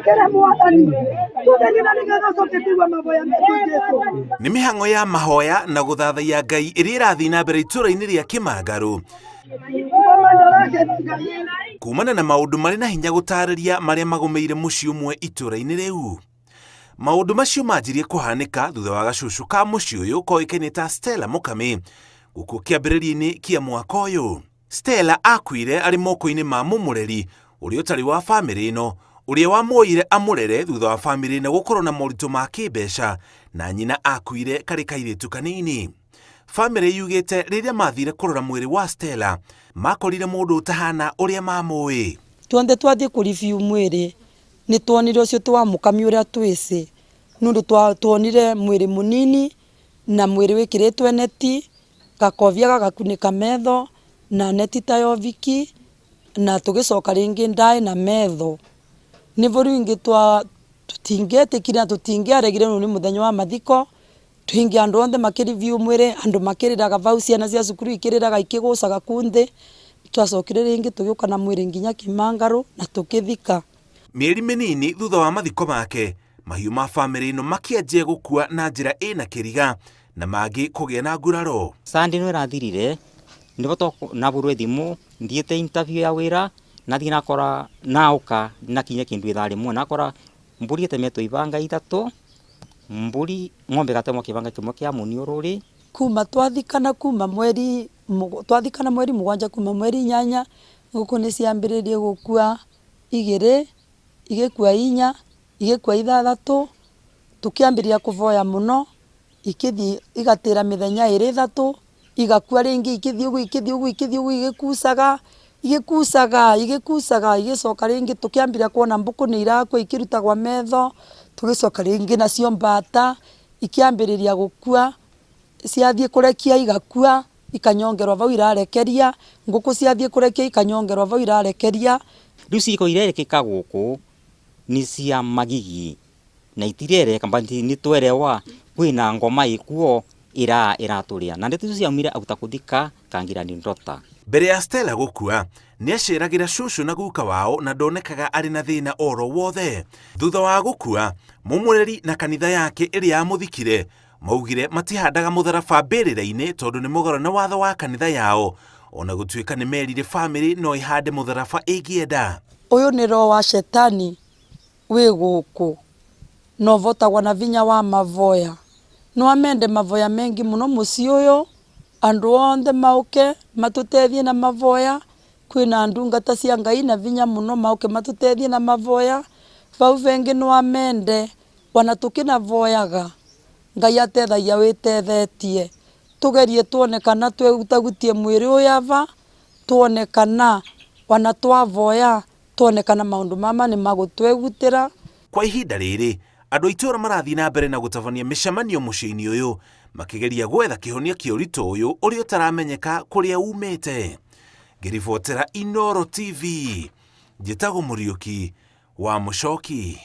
Tũthathĩkĩre Mwathani, tũthĩnie na nĩgetha ũcoke kũigua mahoya metũ Jesũ. Nĩ mĩhang'o ya mahoya na gũthathaiya Ngai ĩrĩa ĩrathiĩ na mbere itũũra-inĩ rĩa Kĩmangarũ Ngoma ndarakena Ngai. kumana na maũndũ marĩ na hinya gũtarĩria marĩa magũmĩire mũciĩ ũmwe itũũra-inĩ rĩu. Maũndũ macio manjirie kũhanĩka thutha wa gacũcũ ka mũciĩ ũyũ koĩkaine ta Stella Mũkami gũkua kĩambĩrĩria-inĩ kĩa mwaka ũyũ. Stella akuire arĩ moko-inĩ ma mũmũreri ũrĩa ũtarĩ wa famĩlĩ ĩno, ũrĩa wamuoire amũrere thutha wa famĩlĩ ĩno gũkorwo na moritũ ma kĩmbeca na nyina akuire karĩ kairĩtu kanini. Famĩlĩ yugĩte rĩrĩa mathire kũrora mwĩrĩ wa Stella makorire mũndũ ũtahana ũrĩa mamũĩ. Tuonthe twathiĩ kũ review mwĩrĩ nĩ tuonire ũcio ti wa mũkami ũrĩa twĩsĩ nĩ ũndũ tuonire mwĩrĩ mũnini na mwĩrĩ wĩkĩrĩtwo neti, gakobia gagakunĩka metho na neti ta ya ũbiki na tũgĩcoka rĩngĩ ndaĩ na metho. Nĩvo rĩu ingĩ tũtingĩetĩkire na tũtingĩaregire nĩ mũthenya wa mathiko, twĩngĩ andũ onthe makĩ review mwĩrĩ, andũ makĩrĩraga vau, ciana cia cukuru ikĩrĩraga ikĩgũcaga kũu nthĩ. Twacokire rĩngĩ tũgĩũka na mwĩrĩ nginya Kĩmangarũ na tũkĩthika. Mĩeri mĩnini thutha wa mathiko make, mahiũ ma famĩlĩ ĩno makĩanjia gũkua na njĩra ĩna kĩriga na mangĩ kũgĩa na nguraro. Sunday ĩno ĩrathirire nĩvo navũrwe thimũ nthiĩte interview ya wĩra nathi nakora naũka nakinya kĩndũ ithaa rĩmwe nakora mbũri ĩtemetwo ibanga ithatũ, mbũri ng'ombe ĩgatemwo kĩbanga kĩmwe kĩa mũniũrũrĩ. Kuma twathikana kuma mweri twathikana mweri mũgwanja kuma mweri inyanya ngũkũ nĩ ciambĩrĩirie gũkua igĩrĩ, igĩkua inya, igĩkua ithathatũ, tũkĩambĩrĩria kũvoya mũno, ikĩthiĩ igatĩra mĩthenya ĩrĩ ĩthatũ, igakua rĩngĩ ikĩthiĩ ũguo ikĩthiĩ ũguo ikĩthiĩ ũguo igĩkucaga, igĩkucaga igĩkucaga igĩcoka rĩngĩ tũkĩambĩrĩria kuona mbũkũ nĩ irakua ikĩrutagwo metho, tũgĩcoka rĩngĩ nacio mbata ikĩambĩrĩria gũkua, ciathiĩ kũrekia igakua, ikanyongerwo vau irarekeria, ngũkũ ciathiĩ kũrekia ikanyongerwo vau irarekeria. Rĩu ciĩko irekĩka gũkũ nĩ cia magigi na itirereka but nĩ twerewa kwĩna ngoma ĩkuo ĩratũrĩa na ndeto icio ciaumire auta kũthika kangirani ndota. Mbere ya Stella gũkua, nĩ aceragĩra cũcũ na guka wao na ndonekaga arĩ na thĩna oro wothe. Thutha wa gũkua, mũmũreri na kanitha yake ĩrĩa yamũthikire maugire matihandaga mũtharaba mbĩrĩra-inĩ tondũ nĩ mũgarũ na watho wa kanitha yao, ona gũtuĩka nĩ merire famĩlĩ no ĩhande mũtharaba ĩngĩenda. Ũyũ nĩ roho wa shetani wĩ gũkũ na ũvotagwo na vinya wa mavoya. No amende mavoya mengi mũno mũciĩ ũyũ, andũ onthe maũke matũtethie na mavoya, kwĩna ndungata cia Ngai na vinya mũno maũke matũtethie na mavoya, vau vengĩ no amende ona tũkĩnavoyaga Ngai atethagia wĩtethetie, tũgerie tuone kana twĩgutagutie mwĩrĩ ũyũ ava, tuone kana ona twavoya tuone kana maũndũ mama nĩ magũtwĩgutĩra. Kwa ihinda rĩrĩ, andũ a itũũra marathiĩ na mbere na gũtabania mĩcemanio mũciĩ-inĩ ũyũ makĩgeria gwetha kĩhonia kĩa ũritũ ũyũ ũrĩa ũtaramenyeka kũrĩa umĩte. Ngĩribotera Inooro TV, njĩtagwo Mũriũki wa Mũcoki.